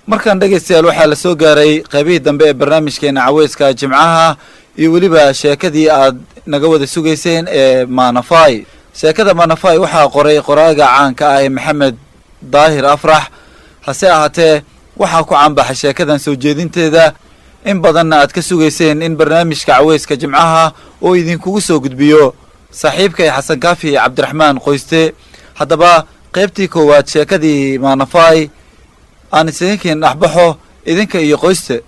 Markaan, dhegaystayaal, waxaa la soo gaaray qaybihii dambe ee barnaamijkeena Caweyska Jimcaha iyo weliba sheekadii aad naga wada sugayseen ee Maanafai. Sheekada Maanafai waxaa qoray qoraaga caanka ah ee Maxamed Daahir Afrax. Hase ahaatee, waxaa ku caanbaxay sheekadan soo jeedinteeda, in badanna aad ka sugayseen in barnaamijka Caweyska Jimcaha oo idinkugu soo gudbiyo, saaxiibkay Xasan Kaafi Cabdiraxmaan Qoyste. Haddaba, qaybtii koowaad sheekadii Maanafai aan isinkiin dhexbaxo, idinka iyo Qoyste.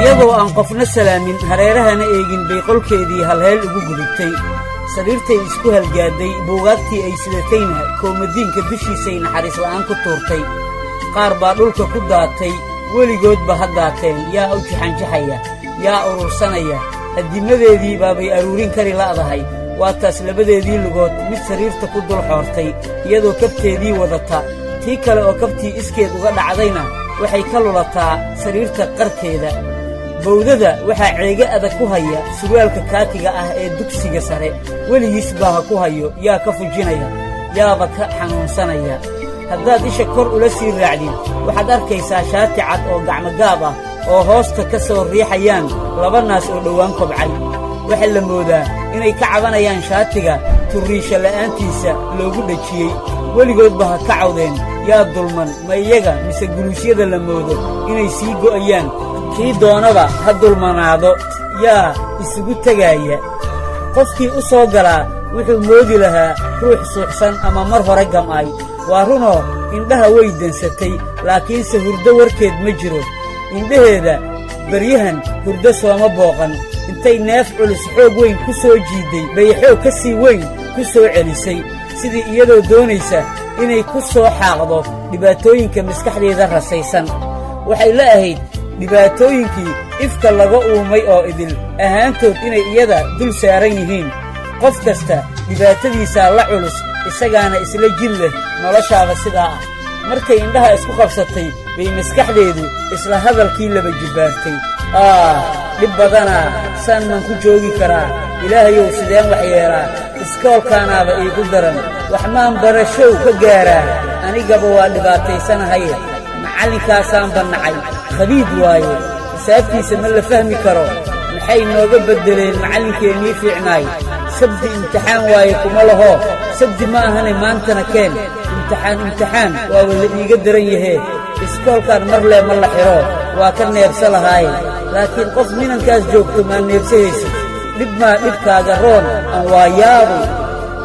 Iyadoo aan qofna salaamin, hareerahana eegin, bay qolkeedii halheel ugu gudubtay. Sariirtay isku halgaadday, buugaagtii ay sidatayna koomadiinka dushiisay naxariis la'aan ku tuurtay. Qaar baa dhulka ku daatay. Weligoodba ha daateen, yaa u jixanjaxaya, yaa urursanaya? Addimadeedii baabay aruurin kari la'dahay. Waa taas labadeedii lugood mid sariirta ku dul xoortay iyadoo kabteedii wadata. Tii kale oo kabtii iskeed uga dhacdayna waxay ka lulataa sariirta qarkeeda. Bawdada waxaa ceege adag ku haya surwaalka kaakiga ah ee dugsiga sare. Weligiis baa ha ku hayo, yaa ka fujinaya, yaaba ka xanuunsanaya? Haddaad isha kor ula sii raacdid, waxaad arkaysaa shaati cad oo gacmogaab ah oo hoosta ka soo riixayaan laba naas oo dhowaan kobcay. Waxaa la moodaa inay ka cabanayaan shaatiga turriisha la'aantiisa loogu dhejiyey. Weligoodba ha ka cawdeen, yaa dulman, ma iyaga mise guluusyada la moodo inay sii go'ayaan? Kii doonaba ha dulmanaado, yaa isugu tegaaya? Qofkii u soo galaa wuxuu moodi lahaa ruux suuxsan ama mar hore gam'ay. Waa runoo indhaha way dansatay, laakiinse hurdo warkeed ma jiro. Indhaheeda baryahan hurdo sooma booqan. Intay neef culus xoog weyn ku soo jiidday bay xoog ka sii weyn ku soo celisay, sidii iyadoo doonaysa inay ku soo xaaqdo dhibaatooyinka maskaxdeeda rasaysan. Waxay la ahayd dhibaatooyinkii ifka laga uumay oo idil ahaantood inay iyada dul saaran yihiin. Qof kasta dhibaatadiisaa la culus, isagaana isla jir leh. Noloshaaba sidaa ah. Markay indhaha isku qabsatay bay maskaxdeedu isla hadalkii laba jibbaartay: "Aah, dhib badanaa! Saan maan ku joogi karaa? Ilaahayow, sideen wax yeelaa? Iskoolkaanaaba iigu daran. Wax maan barashow ka gaaraa? Anigaba waa dhibaataysanahaye. Macallinkaasaan bannacay, khabiid waaye, xisaabtiisa ma la fahmi karo. Maxay nooga beddeleen macallinkeennii fiicnaay? Sabdi imtixaan waaye kuma laho. Sabdi ma ahane, maantana keen imtixaan. Imtixaan waaba la iiga daran yahee. Iskoolkaan mar lee ma la xidho, waa ka neebsa lahaaye. Laakiin qof minankaas joogto maa neebsahaysid? Dhib maa dhibkaaga roon aan waa yaabay.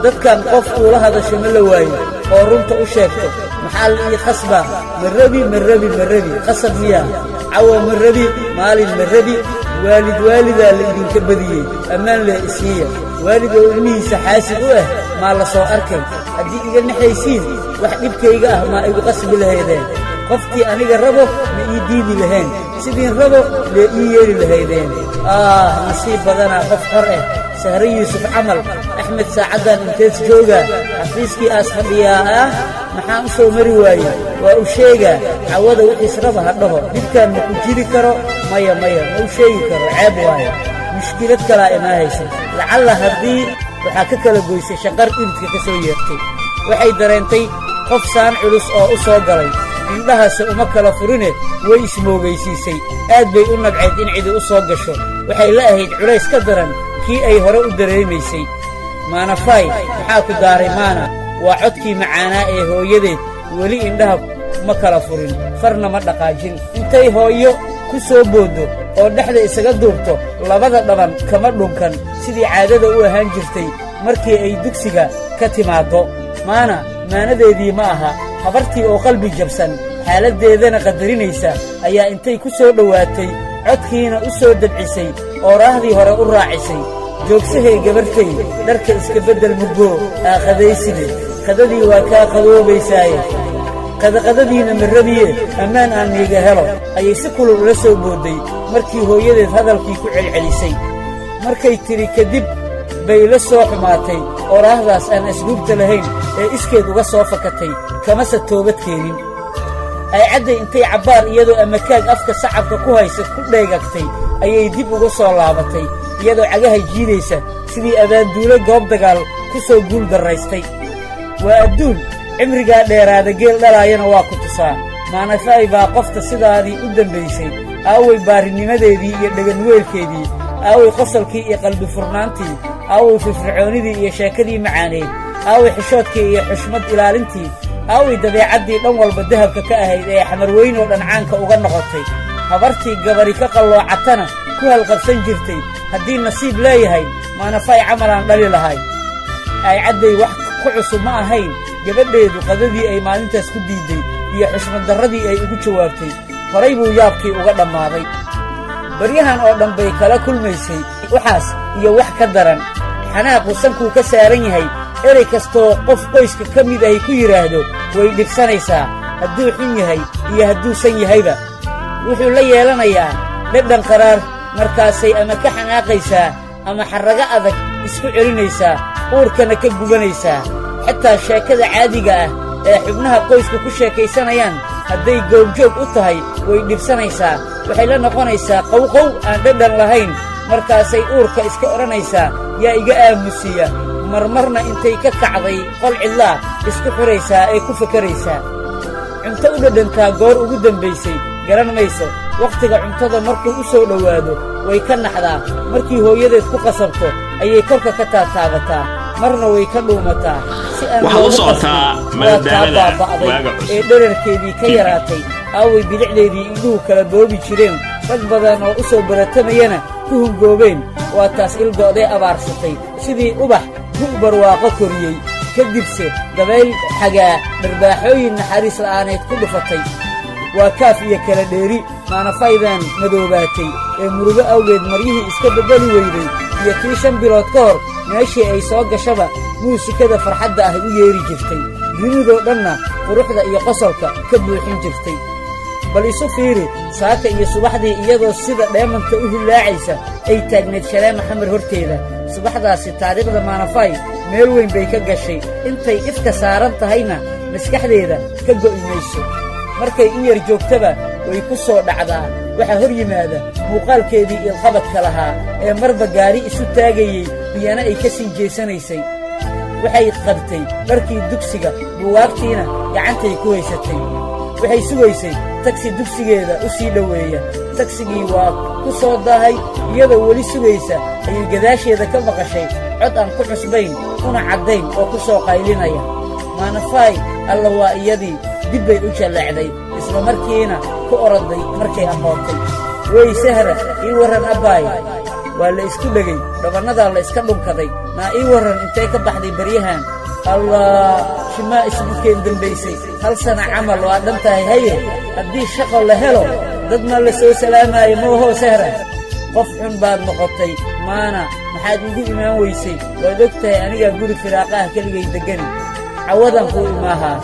Dadkan qof uula hadasho ma la waayo oo runta u sheegto? Maxaa la ii khasbaa? Ma rabi, ma rabi, ma rabi. Khasab miyaa? Cawo ma rabi, maalin ma rabi. Waalid waalidaa la idinka badiyey, ammaan lee isiiya. Waalid oo ilmihiisa xaasid u ah maa la soo arkay? Haddii iga naxaysiin, wax dhibkayga ah maa igu qasbi lahaydeen? Qofkii aniga rabo ma ii diidi lahayn? Sidiin rabo lee ii yeeli lahaydeen? Aah, nasiib badanaa qof xor ah, Sahre Yuusuf camal. Axmed saacaddan intees joogaa? Xafiiskii aas fadhiyaa. Ah, maxaan u soo mari waayey? Waa u sheegaa cawada. Wixiis raba ha dhaho. Dhibkaan ma ku jiri karo. Maya, maya, ma u sheegi karo, ceeb waayo. Mushkilad kalaa imaa haysa. Lacalla haddii waxaa ka kala goysay shaqar iridka ka soo yeertay. Waxay dareentay qof saan culus oo u soo galay. Indhahase uma kala furine, way ismoogaysiisay. Aad bay u nabcayd in cidi u soo gasho. Waxay la ahayd culays ka daran kii ay hore u dareemaysay. "Maanafay, maxaa ku daaray, Maana?" Waa codkii macaanaa ee hooyadeed. Weli indhaha ma kala furin, farna ma dhaqaajin. Intay hooyo ku soo booddo oo dhexda isaga duubto, labada dhaban kama dhunkan sidii caadada u ahaan jirtay markii ay dugsiga ka timaaddo. Maana maanadeedii ma aha. Habartii oo qalbi jabsan, xaaladdeedana qadarinaysa, ayaa intay ku soo dhowaatay, codkiina u soo dabcisay oo raahdii hore u raacisay: "Joogsahay gabartay, dharka iska beddel mugoo aaqadayside." Qadadii waa kaa qadoobaysaaye, qadaqadadiina ma rabiye, ammaan aan miiga helo, ayay si kulul ula soo boodday markii hooyadeed hadalkii ku celcelisay. Markay tidhi kadib bay la soo xumaatay oraahdaas aan asluubta lahayn ee iskeed uga soo fakatay, kamase toobad keenin. Aycadday intay cabbaar iyadoo amakaag afka sacabka ku haysa ku dheegagtay ayay dib uga soo laabatay, iyadoo cagaha jiidaysa sidii abaanduulo goob dagaal ku soo guul darraystay. Waa adduun cimrigaa dheeraada, geel dhalaayana waa ku tusaa. Maanafaay baa qofta sidaadii u dambaysay. Aaway baarinimadeedii iyo dheganweelkeedii? Aaway qosolkii iyo qalbi furnaantii? Aaway firfircoonidii iyo sheekadii macaaneed? Aaway xishoodkii iyo xushmad ilaalintii? Aaway dabeecaddii dhan walba dahabka ka ahayd ee Xamarweyn oo dhan caanka uga noqotay, habartii gabari ka qalloocatana ku halqabsan jirtay, haddii nasiib leeyahay Maanafaay camalaan dhali lahay? Aycadday wax ku cusub ma ahayn gabadheedu qadadii ay maalintaas ku diidday iyo xushmaddarradii ay ugu jawaabtay. Horay buu yaabkii uga dhammaaday. Baryahan oo dhan bay kala kulmaysay waxaas iyo wax ka daran. Xanaaqu sankuu ka saaran yahay. Erey kastoo qof qoyska ka mid ahi ku yidhaahdo way dhibsanaysaa, hadduu xun yahay iyo hadduusan yahayba. Wuxuu la yeelanayaa dhadhan qaraar. Markaasay ama ka xanaaqaysaa ama xarrago adag isku celinaysaa, uurkana ka gubanaysaa. Xitaa sheekada caadiga ah ee xubnaha qoyska ku sheekaysanayaan hadday goobjoog u tahay way dhibsanaysaa. Waxay la noqonaysaa qowqow aan dhadhan lahayn. Markaasay uurka iska odhanaysaa, yaa iga aamusiiya? Marmarna intay ka kacday qol cidlaa isku xidhaysaa ee ku fakaraysaa. Cunto u dhadhantaa goor ugu dambaysay garan mayso. Wakhtiga cuntada markuu u soo dhowaado way ka naxdaa. Markii hooyadeed ku qasabto ayay korka ka taataabataa, marna way ka dhuumataa si aan Waxaad la loogu socotaa qasbin. Waa taa madadaalada baaba'day Waaga Cusub ee dherarkeedii ka TV. yaraatay. Aaway bilicdeedii indhuhu kala boobi jireen, rag badan oo u soo baratamayana ku hungoobeen? Waa taas ilgo'day abaarsatay sidii ubax gu' barwaaqo koriyey, kadibse dabayl xagaa dharbaaxooyin naxariis la'aaneed ku dhufatay. Waa kaaf iyo kala dheeri Maanafaydan madoobaatay ee murugo awgeed maryihii iska beddeli weyday iyo tii 5 bilood ka hor meeshii ay soo gashaba muusikada farxadda ah u yeeri jirtay, dunidoo dhanna quruxda iyo qosolka ka buuxin jirtay. Bal isu fiiri saaka iyo subaxdii iyadoo sida dheemanta u hillaacaysa ay taagnayd shaleema Xamar horteeda. Subaxdaasi taariikhda Maanafay meel weyn bay ka gashay, intay ifka saaran tahayna maskaxdeeda ka go'i mayso. Markay in yar joogtaba way ku soo dhacdaa. Waxaa hor yimaada muuqaalkeedii ilqabadka lahaa ee marba gaari isu taagayey iyana ay ka sii jeesanaysay. Waxay qabtay dharkii dugsiga, buugaagtiina gacantay ku haysatay. Waxay sugaysay tagsi dugsigeeda u sii dhoweeya. Tagsigii waa ku soo daahay. Iyadoo weli sugaysa ayay gadaasheeda ka maqashay cod aan ku cusbayn una caddayn oo ku soo qaylinaya, "Maanafaay!" Alla, waa iyadii! Dib bay u jalleecday, isla markiina ku oroday markay aqoontay. "Wey Sahra, ii warran abbaay." Waa la isku dhegay, dhabannadaa la iska dhunkaday. "Naa ii warran, intay ka baxday baryahan? Allah, shimaa isugu keen dembaysay, hal sana camal waa dhan tahay. Haye, haddii shaqo la helo dad ma la soo salaamaayo moohoo? Sahra, qof xun baad noqotay. Maana maxaad iigu imaan weysay? Waad og tahay anigaa guri firaaqa ah keligay deggani. Cawadan kuu imaahaa."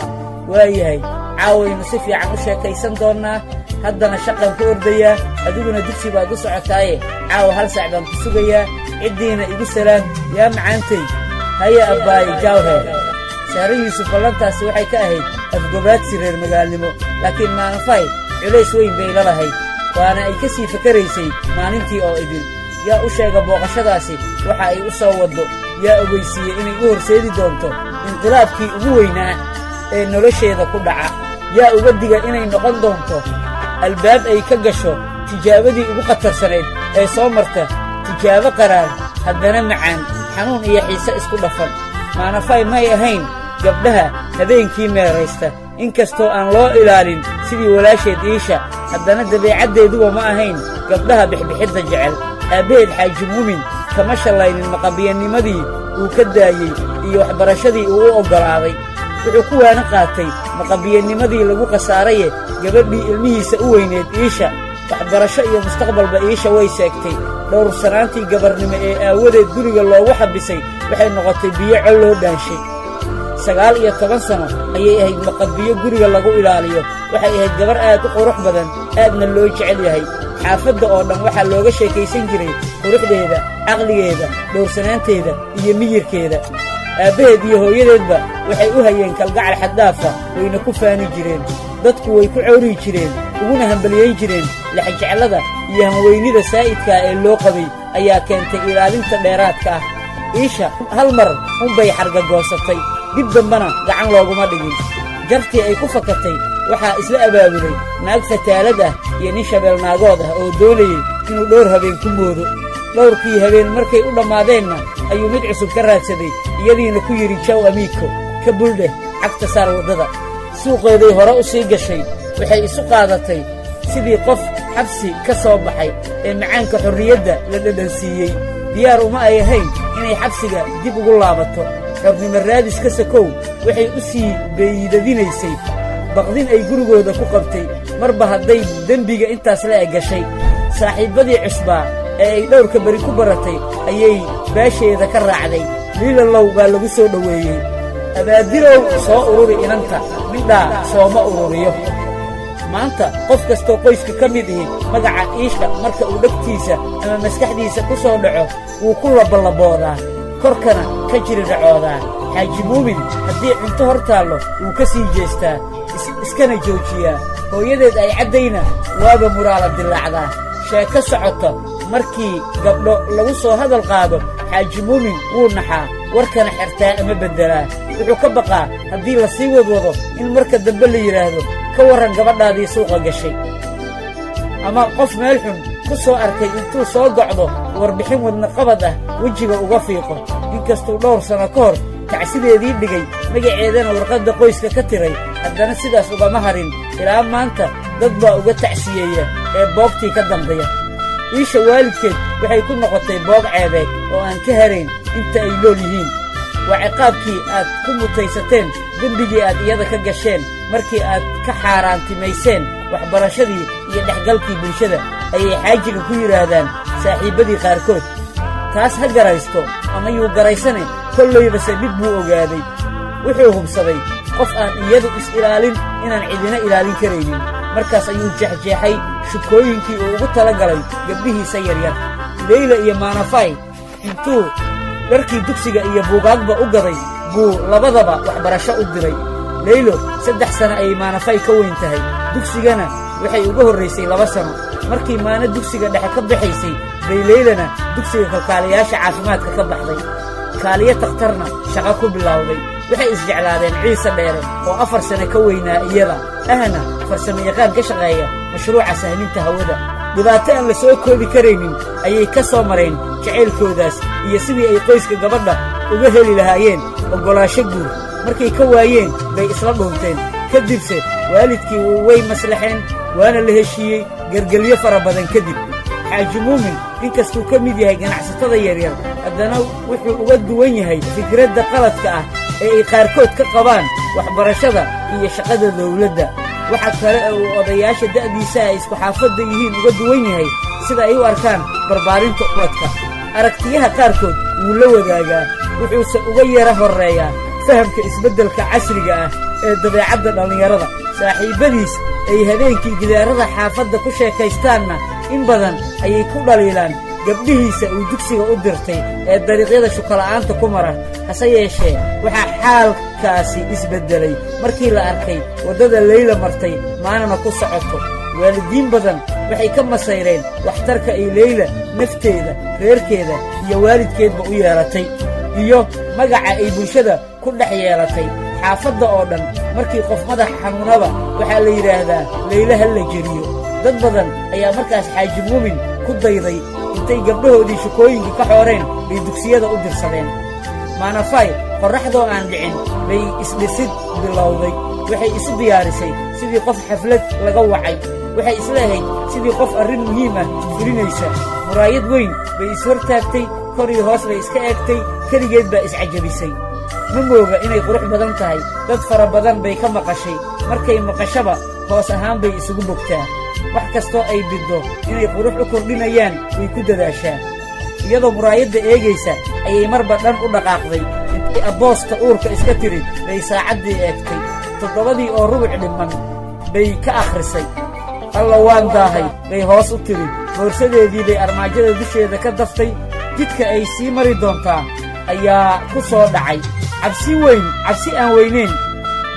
"Waayahay, caawaynu si fiican u sheekaysan doonnaa. Haddana shaqan ku ordayaa, adiguna dugsi baad u socotaaye caawa 1 saac baan ku sugayaa. Ciddiina igu salaam yaa macaantay." "Haye abbaaye, jawheer." Sahre Yuusuf ballantaasi waxay ka ahayd afgobaadsi reer magaalnimo, laakiin Maanafay culays weyn bay la lahayd, waana ay ka sii fakaraysay maalintii oo idin. Yaa u sheega booqashadaasi waxa ay u soo waddo? Yaa ogeysiiyey inay u horseedi doonto inqilaabkii ugu weynaa ee nolosheeda ku dhaca? Yaa uga diga inay noqon doonto albaab ay ka gasho tijaabadii ugu khatarsanayd ee soo marta, tijaabo qaraar haddana macaan, xanuun iyo xiise isku dhafan? Maanafay may ahayn gabdhaha habeenkii meeraysta. Inkastoo aan loo ilaalin sidii walaasheed Iisha, haddana dabeecaddeeduba ma ahayn gabdhaha bixbixidda jecel. Aabbaheed Xaaji Muumin kama shallaynin maqabiyanimadii uu ka daayey iyo waxbarashadii uu u oggolaaday. Wuxuu ku waana qaatay maqabiyanimadii lagu khasaaraye gabadhii ilmihiisa u weyneed Iisha. Waxbarasho iyo mustaqbalba Iisha way seegtay. Dhowrsanaantii gabarnimo ee aawadeed guriga loogu xabisay waxay noqotay biyo col loo dhaanshay. 19 sano ayay ahayd maqabiyo guriga lagu ilaaliyo. Waxay ahayd gabar aad u qurux badan, aadna loo jecel yahay. Xaafadda oo dhan waxaa looga sheekaysan jiray quruxdeeda, caqligeeda, dhowrsanaanteeda iyo miyirkeeda. Aabbaheed iyo hooyadeedba waxay u hayeen kalgacal xaddaafa, wayna ku faani jireen. Dadku way ku cawriyi jireen, uguna hambaliyayn jireen. Lexjeclada iyo hanweynida saa'idkaa ee loo qabay ayaa keentay ilaalinta dheeraadka ah. Iisha hal mar unbay xargagoosatay, dib dambana gacan looguma dhigin. Jartii ay ku fakatay waxaa isla abaabulay naag fataalad ah iyo nin shabeelnaagood ah oo doonayey inuu dhowr habeen ku moodo. Dhowrkii habeen markay u dhammaadeenna ayuu mid cusub ka raadsaday, iyadiina ku yidhi jaw amiiko ka buldheh, cagta saar waddada. Suuqeeday hore u sii gashay. Waxay isu qaadatay sidii qof xabsi ka soo baxay ee macaanka xorriyadda la dhadhansiiyey. Diyaar uma ay ahayn inay xabsiga dib ugu laabato. Xornimo raadis ka sakow waxay u sii beydadinaysay baqdin ay gurigooda ku qabtay marba hadday dembiga intaas la eg gashay. Saaxiibbadii cusbaa ee ay dhowrka beri ku baratay ayay baasheeda ka raacday. Liilalow baa lagu soo dhoweeyey. Abaadirow soo ururi inanta, midhaa sooma ururiyo. Maanta qof kastoo qoyska ka mid ihi magaca Iisha marka uu dhegtiisa ama maskaxdiisa ku soo dhaco wuu ku labolaboodaa, korkana ka jiridhacoodaa. Xaaji Muumin haddii cunto hor taallo wuu ka sii jeestaa, iskana joojiyaa. Hooyadeed ay caddayna waaba muraala dillaacdaa. Sheeko socota markii gabdho lagu soo hadal qaado, Xaaji Muumin wuu naxaa, warkana xertaa ama beddelaa. Wuxuu ka baqaa haddii la sii wadwado in marka dambe la yidhaahdo, ka warran gabadhaadii suuqa gashay, ama qof meel xun ku soo arkay intuu soo gocdo warbixin wadnaqabad ah wejiga uga fiiqo. Inkastuu dhowr sanno ka hor tacsideedii dhigay, magaceedana warqadda qoyska ka tiray, haddana sidaas ugama harin. Ilaa maanta dad baa uga tacsiyeeya ee boogtii ka dambeeya. Iisha waalidkeed waxay ku noqotay boog ceebeed oo aan ka harayn inta ay nool yihiin. Waa ciqaabkii aad ku mutaysateen dembigii aad iyada ka gasheen markii aad ka xaaraantimayseen waxbarashadii iyo dhexgalkii bulshada, ayay xaajiga ku yidhaahdaan saaxiibbadii qaarkood. Taas ha garaysto ama yuu garaysane, kollaybase mid buu ogaaday. Wuxuu hubsaday qof aan iyadu is-ilaalin inaan cidina ilaalin karaynin. Markaas ayuu jeexjeexay shukooyinkii uu ugu tala galay gabdhihiisa yaryar, Leyla iyo Maanafay. Intuu dharkii dugsiga iyo buugaagba u gaday buu labadaba waxbarasho u diray. Leylo 3 sano ayay Maanafay ka weyn tahay, dugsigana waxay uga horraysay 2 sano. Markii Maano dugsiga dhexe ka baxaysay bay Leylana dugsiga kalkaaliyaasha caafimaadka ka baxday, kaaliyo takhtarna shaqo ku bilowday. Waxay isjeclaadeen Ciise Dheere oo 4 sano ka weynaa iyada, ahna farsamayaqaan ka shaqeeya mashruuca sahminta hawada. Dhibaato aan la soo koobi karaynin ayay ka soo mareen jacaylkoodaas iyo sidii ay qoyska gabadha uga heli lahaayeen oggolaasho guur. Markay ka waayeen bay isla dhuunteen. Kadibse waalidkii way maslaxeen, waana la heshiiyey gergelyo fara badan kadib. Xaaji Muumin inkastuu ka mid yahay ganacsatada yaryar, haddana wuxuu uga duwan yahay fikradda qaladka ah ee ay qaarkood ka qabaan waxbarashada iyo shaqada dawladda. Waxa kale oo uu odayaasha da'diisa ay isku xaafadda yihiin uga duwan yahay sida ay u arkaan barbaarinta ubadka. Aragtiyaha qaarkood wuu la wadaagaa, wuxuuse uga yara horreeyaa fahamka isbeddelka casriga ah ee dabeecadda dhallinyarada. Saaxiibbadiis ay habeenkii gidaarada xaafadda ku sheekaystaanna in badan ayay ku dhaliilaan gabdhihiisa uu dugsiga u dirtay ee dariiqyada shukala'aanta ku mara. Hase yeeshee waxaa xaalkaasi isbeddelay markii la arkay waddada Leyla martay, Maanana ku socoto. Waalidiin badan waxay ka masayreen waxtarka ay Leyla nafteeda, reerkeeda iyo waalidkeedba u yeelatay iyo magaca ay bulshada ku dhex yeelatay. Xaafadda oo dhan markii qof madax xanuunaba waxaa la yidhaahdaa, Leyla ha la jeriyo. Dad badan ayaa markaas Xaaji Muumin ku dayday. Intay gabdhahoodii shukooyinka ka xooreen bay dugsiyada u dirsadeen. Maanafay qorraxdoo aan dhicin bay isdhisid bilowday. Waxay isu diyaarisay sidii qof xaflad laga wacay. Waxay isleehayd sidii qof arrin muhiim ah fulinaysa. Muraayad weyn bay ishortaagtay, kor iyo hoos bay iska eegtay. Keligeed baa iscajabisay. Ma mooga inay qurux badan tahay. Dad fara badan bay ka maqashay. Markay maqashaba hoos ahaan bay isugu bogtaa. Wax kastoo ay biddo inay qurux u kordhinayaan way ku dadaashaa. Iyadoo muraayadda eegaysa ayay marba dhan u dhaqaaqday. Abboosta uurka iska tiri bay saacaddii eegtay. 6:15 dhiman bay ka akhrisay. Alla, waan daahay, bay hoos u tiri. Boorsadeedii bay armaajada dusheeda ka daftay. Jidka ay sii mari doontaa ayaa ku soo dhacay. Cabsi weyn, cabsi aan weynayn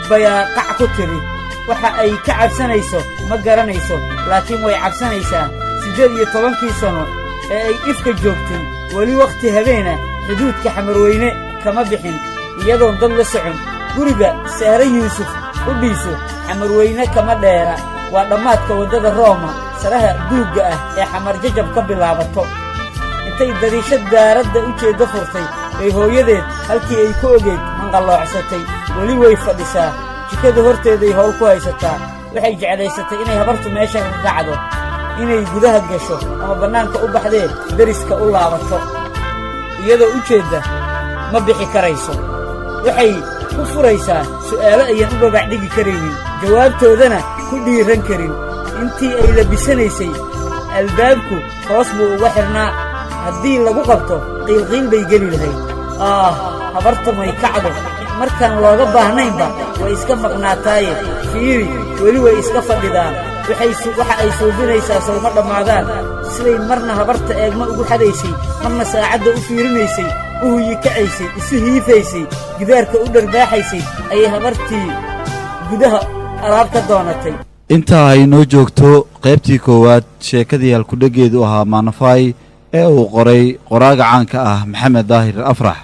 bayaa qac ku tiri. Waxa ay ka cabsanayso ma garanayso, laakiin way cabsanaysaa. 18-kii sano ee ay ifka joogtay, weli wakhti habeena xuduudka Xamarweyne kama bixin iyadoon dad la socon. Guriga Sahre Yuusuf qudhiisu Xamarweyne kama dheera. Waa dhammaadka waddada Rooma, saraha duugga ah ee Xamar Jajab ka bilaabato. Intay dariishad daaradda u jeeddo furtay bay hooyadeed halkii ay ku ogeyd hanqalloocsatay. Weli way fadhisaa. Jikada horteeday howl ku haysataa. Waxay jeclaysatay inay habartu meesha ka kacdo, inay gudaha gasho ama bannaanka u baxdee deriska u laabato. Iyadoo u jeedda ma bixi karayso. Waxay ku furaysaa su'aalo ayaan u babacdhigi karaynin, jawaabtoodana ku dhiiran karin. Intii ay labisanaysay albaabku hoos buu uga xidhnaa. Haddii lagu qabto, qiilqiil bay geli lahayd. Aah, habartu may kacdo? Markaan looga baahnaynba way iska maqnaataaye. Fiiri, weli way iska fadhidaa. Waxa ay suubinaysaa sawma dhammaadaan? Siday marna habarta eegma ugu xadaysay, marna saacadda u fiirinaysay, u huyikacaysay, isu hiifaysay, gidaarka u dharbaaxaysay, ayay habartii gudaha alaab ka doonatay. Intaa ay noo joogto qaybtii koowaad sheekadii halkudheggeedu ahaa Maanafaay ee uu qoray qoraaga caanka ah Maxamed Daahir Afrax.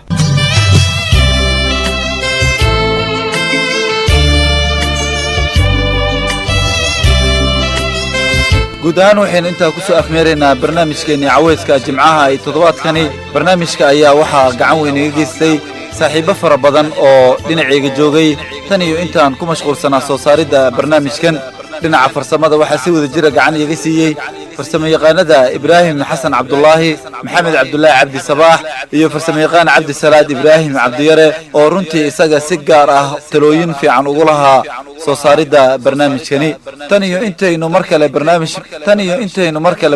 Guud ahaan waxaynu intaa ku soo afmeeraynaa barnaamijkeennii cawayska Jimcaha ay toddobaadkani. Barnaamijka ayaa waxaa gacan weyn iga geystay saaxiibbo fara badan oo dhinacayga joogay tan iyo intaan ku mashquulsanaa soo saaridda barnaamijkan. Dhinaca farsamada waxaa si wada jira gacan iiga siiyey farsamayaqaanada Ibraahim Xasan Cabdulaahi, Maxamed Cabdulaahi Cabdi Sabaax iyo farsamayaqaan Cabdisalaad Ibraahim Cabdiyare, oo runtii isaga si gaar ah talooyin fiican ugu lahaa soo saaridda barnaamijkani. Tan iyo intaynu mar kale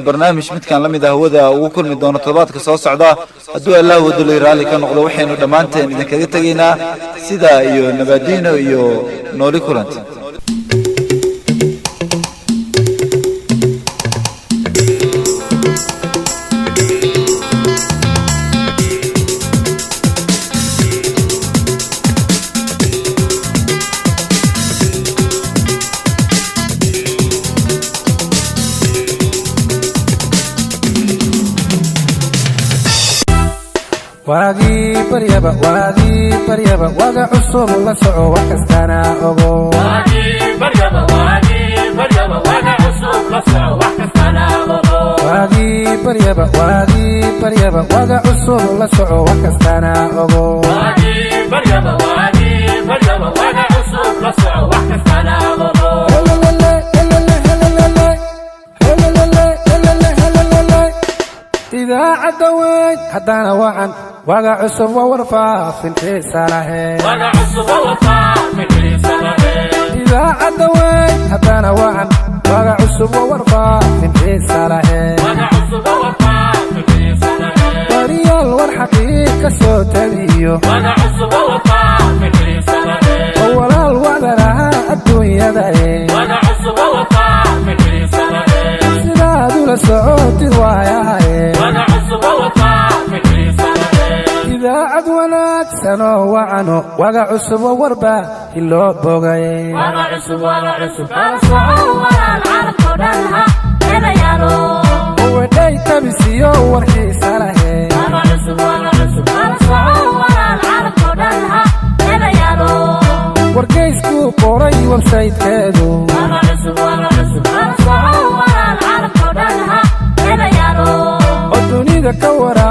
barnaamij midkan la mid ah hawada ugu kulmi doono toddobaadka soo socda, hadduu Allah wadulay raalli ka noqdo, waxaynu dhammaanteen idinkaga tegaynaa sidaa iyo nabaadiino iyo nooli kulanti. Waagii baryaba, waagii baryaba, waga cusub la soco, wax kastana ogo. Waagii baryaba, waagii baryaba, waga cusub la soco, wax kastana ogo. Idaacadda weyn haddana wacan, waga cusub waa warfaafin xiisa lahe. Idaacadda weyn haddana wacan, waga cusub waa warfaafin xiisa lahe. Waryaal war xaqiiq ka soo tabiyo oo walaal wacdanaha adduunyada e sidaad ula socotid waayahaye. Idaacad wanaagsan oo wacano, waga cusub oo warba hiloo bogaye. Wedhay tabisiyo warxiisa lahe. Wargayskuu qoray websaytekeedu oo dunida ka wara.